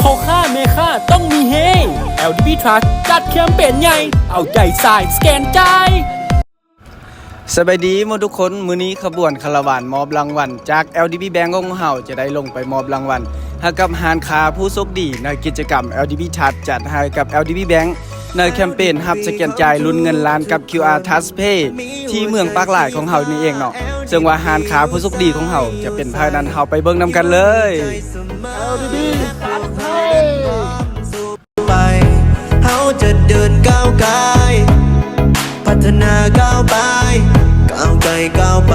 ພໍ່ຄ້າແມ່ຄ້າຕ້ອງມີເຮ ແອລດີບີທຣັສຈັດແຄມເປນໃຫຍ່ ເອົາໃຈສາຍສະແກນຈ່າຍ. ສະບາຍດີໝົດທຸກຄົນ, ມື້ນີ້ຂະບວນຄາລາວານມອບລາງວັນຈາກແອລດີບີແບັງຂອງເຮົາຈະໄດ້ລົງໄປມອບລາງວັນໃຫ້ກັບຮ້ານຄ້າຜູ້ໂຊກດີໃນກິດຈະກຳແອລດີບີທຣັສຈັດໃຫ້ກັບແອລດີບີແບັງ ໃນແຄມເປນຮັບສະແກນຈ່າຍລຸ້ນເງິນລ້ານກັບຄິວອາທັດເພ ທີ່ເມືອງປາກລາຍຂອງເຮົານີ້ເອງເນາະ. ເຊິ່ງວ່າຮ້ານຄ້າຜູ້ໂຊກດີຂອງເຮົາຈະເປັນໃຜນັ້ນ ເຮົາໄປເບິ່ງນຳກັນເລີຍ. ໄປ ເຮົາຈະເດີນກ້າວກາຍ ພັດທະນາກ້າວໄປ ກ້າວໄກກ້າວໄປ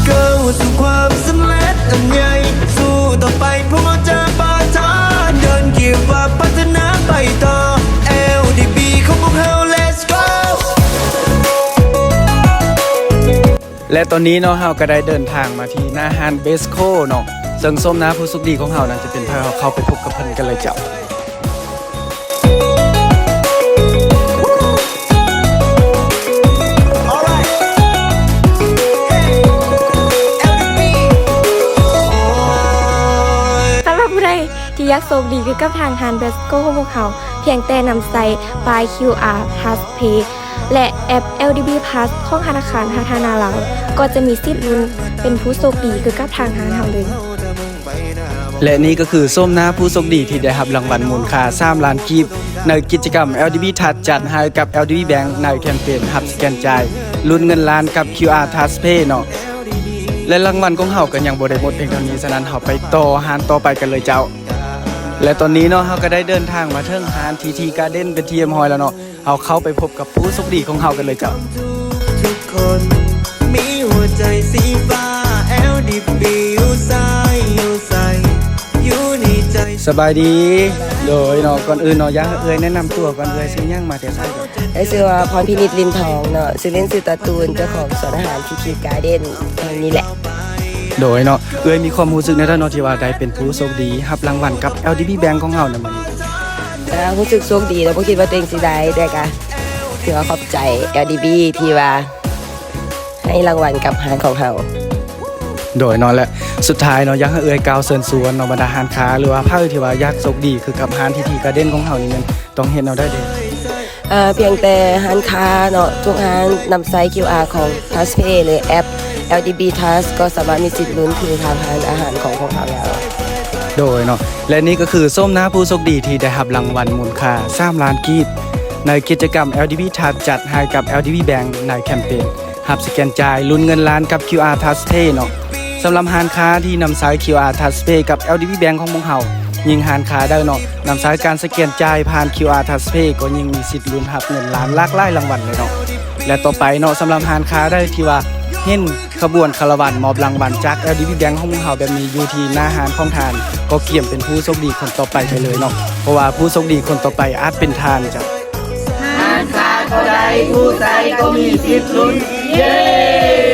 ກ້າວສູ່ຄວາມສຳເລັດອັນໃຫຍ່ ສູ້ຕໍ່ໄປພວກເຮົາຈະບໍ່ທໍ້ ເດີນຄຽງຂວາພັດທະນາໄປຕໍ່ ແອລດີບີຂອງພວກເຮົາ Let's go. ແລະ ຕອນນີ້ເນາະ ເຮົາກໍໄດ້ເດີນທາງມາທີ່ໜ້າຮ້ານເບສໂຄເນາະ ເຊິ່ງໂສມໜ້າຜູ້ໂຊກດີຂອງເຮົານັ້ນຈະເປັນໃຜ ເຮົາເຂົ້າໄປພົບກັບເພິ່ນກັນເລີຍເຈົ້າ. ສຳລັບຜູ້ໃດທີ່ຢາກໂຊກດີຄືກັບທາງຮ້ານເບສໂຄຂອງພວກເຮົາ ພຽງແຕ່ນຳໃຊ້ປ້າຍຄິວອາທັດເພ ແລະ ແອັບແອລດີບີພລັສຂອງທະນາຄານພັດທະນາລາວ ກໍຈະມີສິດລຸ້ນເປັນຜູ້ໂຊກດີຄືກັບທາງຮ້ານເຮົາເລີຍ. ແລະ ນີ້ກໍຄືໂສມໜ້າຜູ້ໂຊກດີທີ່ໄດ້ຮັບລາງວັນມູນຄ່າສາມລ້ານກີບ ໃນກິດຈະກຳແອລດີບີທຣັສຈັດໃຫ້ກັບແອລດີບີແບັງ ໃນແຄມເປນຮັບສະແກນຈ່າຍລຸ້ນເງິນລ້ານກັບຄິວອາທັດເພເນາະ. ແລະ ລາງວັນຂອງເຮົາກໍຍັງບໍ່ໄດ້ໝົດພຽງເທົ່ານີ້, ສະນັ້ນເຮົາໄປຕໍ່ຮ້ານຕໍ່ໄປກັນເລີຍເຈົ້າ. ແລະ ຕອນນີ້ເນາະ ເຮົາກໍໄດ້ເດີນທາງມາເຖິງຮ້ານທີທີກາເດນເປັນທີ່ຮຽບຮ້ອຍແລ້ວເນາະ. ເຮົາເຂົ້າໄປພົບກັບຜູ້ໂຊກດີຂອງເຮົາກັນເລີຍເຈົ້າ. ທຸກຄົນມີຫົວໃຈສີຟ້າ ແອລດີບີຢູ່ໃສ ຢູ່ໃສ ຢູ່ໃນໃຈ. ສະບາຍດີ. ໂດຍເນາະ ກ່ອນອື່ນເນາະ ຢາກໃຫ້ເອື້ອຍແນະນຳຕົວກ່ອນ, ເອື້ອຍຊື່ຫຍັງ ມາແຕ່ໃສ? ເອື້ອຍຊື່ວ່າ ພອນພິນິດ ລິນທອງເນາະ, ຊື່ຫຼິ້ນຊື່ຕາຕູນ, ເຈົ້າຂອງສວນອາຫານທີທີກາເດນແຫ່ງນີ້ແຫຼະ. ໂດຍເນາະ ເອື້ອຍມີຄວາມຮູ້ສຶກແນວໃດເນາະ ທີ່ວ່າໄດ້ເປັນຜູ້ໂຊກດີຮັບລາງວັນກັບແອລດີບີແບັງຂອງເຮົາໃນມື້ນີ້? ກໍຮູ້ສຶກໂຊກດີເນາະ, ບໍ່ຄິດວ່າຕົວເອງຊິໄດ້, ແຕ່ກໍຖືວ່າຂອບໃຈແອລດີບີທີ່ວ່າໃຫ້ລາງວັນກັບຮ້ານຂອງເຮົາ. ໂດຍເນາະ ແລະ ສຸດທ້າຍເນາະ ຢາກໃຫ້ເອື້ອຍກ່າວເຊີນຊວນເນາະ ບັນດາຮ້ານຄ້າ ຫຼືວ່າໃຜທີ່ວ່າຢາກໂຊກດີຄືກັບຮ້ານທີທີກາເດນຂອງເຮົານີ້ ແມ່ນຕ້ອງເຮັດແນວໃດເດ? ເອີ ພຽງແຕ່ຮ້ານຄ້າເນາະ ທຸກຮ້ານນຳໃຊ້ຄິວອາຂອງທັດເພ ຫຼື ແອັບແອລດີບີທັດ ກໍສາມາດມີສິດລຸ້ນຖືກທາງຮ້ານອາຫານຂອງພວກເຮົາແລ້ວ. ໂດຍເນາະ ແລະ ນີ້ກໍຄືໂສມໜ້າຜູ້ໂຊກດີທີ່ໄດ້ຮັບລາງວັນມູນຄ່າສາມລ້ານກີບ ໃນກິດຈະກຳແອລດີບີທັດຈັດໃຫ້ກັບແອລດີບີແບັງ ໃນແຄມເປນ ຮັບສະແກນຈ່າຍລຸ້ນເງິນລ້ານກັບຄິວອາທັດເພເນາະ. ສຳລັບຮ້ານຄ້າທີ່ນຳໃຊ້ຄິວອາທັດເພກັບແອລດີບີແບັງຂອງພວກເຮົາ, ຍິ່ງຮ້ານຄ້າໃດເນາະ ນຳໃຊ້ການສະແກນຈ່າຍຜ່ານຄິວອາທັດເພ ກໍຍິ່ງມີສິດລຸ້ນຮັບເງິນລ້ານຫຼາກຫຼາຍລາງວັນເລີຍເນາະ. ແລະ ຕໍ່ໄປເນາະ ສຳລັບຮ້ານຄ້າໃດທີ່ວ່າເຫັນຂະບວນຄາລາວານມອບລາງວັນຈາກແອລດີບີແບັງຂອງພວກເຮົາແບບນີ້ຢູ່ທີ່ໜ້າຮ້ານຂອງທ່ານ, ກໍກຽມເປັນຜູ້ໂຊກດີຄົນຕໍ່ໄປໄປເລີຍເນາະ, ເພາະວ່າຜູ້ໂຊກດີຄົນຕໍ່ໄປອາດເປັນທ່ານເຈົ້າ. ຮ້ານຄ້າເທົ່າໃດ ຜູ້ໃດກໍມີສິດລຸ້ນ. ເຢ້!